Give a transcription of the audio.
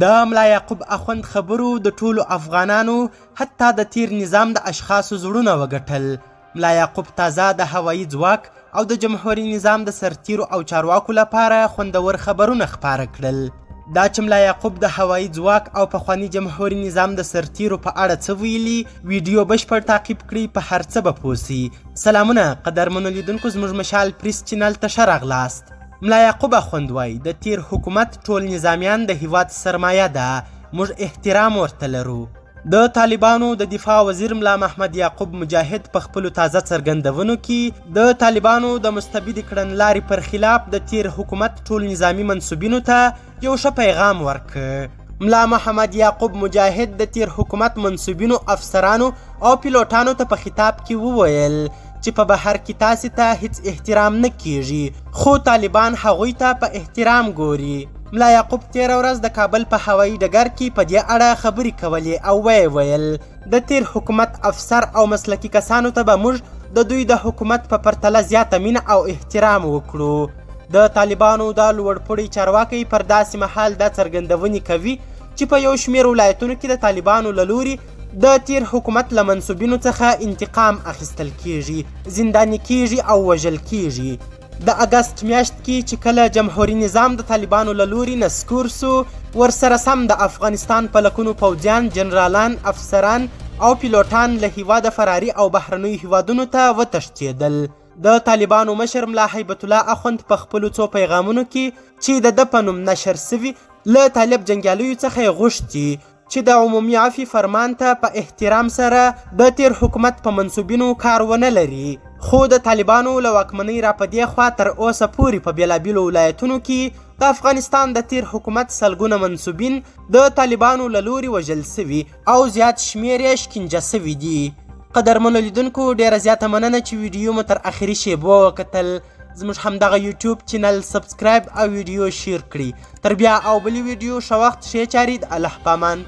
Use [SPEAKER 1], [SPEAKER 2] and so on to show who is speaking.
[SPEAKER 1] د ملا یعقوب اخوند خبرو د ټولو افغانانو، حتی د تیر نظام د اشخاصو زړونه وګټل. ملا یعقوب تازه د هوایي ځواک او د جمهوري نظام د سرتیرو او چارواکو لپاره خوندور خبرونه خپاره کړل. دا چې ملا یعقوب د هوایي ځواک او پخواني جمهوري نظام د سرتیرو په اړه څه ویلي، ویډیو بشپړ تعقیب کړئ، په هر څه به پوه سئ. سلامونه قدرمنو لیدونکو، زموږ مشال پریس چینل ته ښه راغلاست. ملا یعقوب اخوند وایي د تیر حکومت ټول نظامیان د هیواد سرمایه ده، موږ احترام ورته لرو. د طالبانو د دفاع وزیر ملا محمد یعقوب مجاهد په خپلو تازه څرګندونو کې د طالبانو د مستبدې کړنلارې پر خلاف د تیر حکومت ټول نظامي منسوبینو ته یو ښه پیغام ورکړ. ملا محمد یعقوب مجاهد د تیر حکومت منسوبینو، افسرانو او پیلوټانو ته په خطاب کې وویل چې په بهر کې تاسې ته هیڅ احترام نه کیږي، خو طالبان هغوی ته په احترام ګوري. ملا یعقوب تېره ورځ د کابل په هوایي ډګر کې په دې اړه خبرې کولې او ویې ویل، د تېر حکومت افسر او مسلکي کسانو ته به موږ د دوی د حکومت په پرتله زیاته مینه او احترام وکړو. د طالبانو دا لوړپوړی چارواکی پر داسې مهال دا څرګندونې کوي چې په یو شمېر ولایتونو کې د طالبانو له لوري د تېر حکومت له منسوبینو څخه انتقام اخیستل کیږي، زنداني کیږي او وژل کیږي. د اګست میاشت کې چې کله جمهوري نظام د طالبانو له لوري نسکور سو، ورسره سم د افغانستان په لکونو پوځیان، جنرالان، افسران او پیلوټان له هیواده فراري او بهرنیو هیوادونو ته وتښتېدل. د طالبانو مشر ملا هیبت الله اخوند په خپلو څو پیغامونو کې چې د ده په نوم نشر سوي، له طالب جنګیالیو څخه یې غوښتي چې د عمومي عفوې فرمان ته په احترام سره د تېر حکومت په منسوبینو کار ونه لري. خو د طالبانو له واکمنۍ را په دې خوا تر اوسه پورې په بېلابېلو ولایتونو کې د افغانستان د تېر حکومت سلګونه منسوبین د طالبانو له لوري وژل سوي او زیات شمېر یې شکنجه سوي دي. قدرمنو لیدونکو، ډیره زیاته مننه چې ویډیو مو تر اخري شیبو وکتل. زموږ همدغه یوټیوب چینل سبسکرایب او ویډیو شیر کړئ. تر بیا او بلې ویډیو، ښه وخت، ښې چارې، د الله پامان.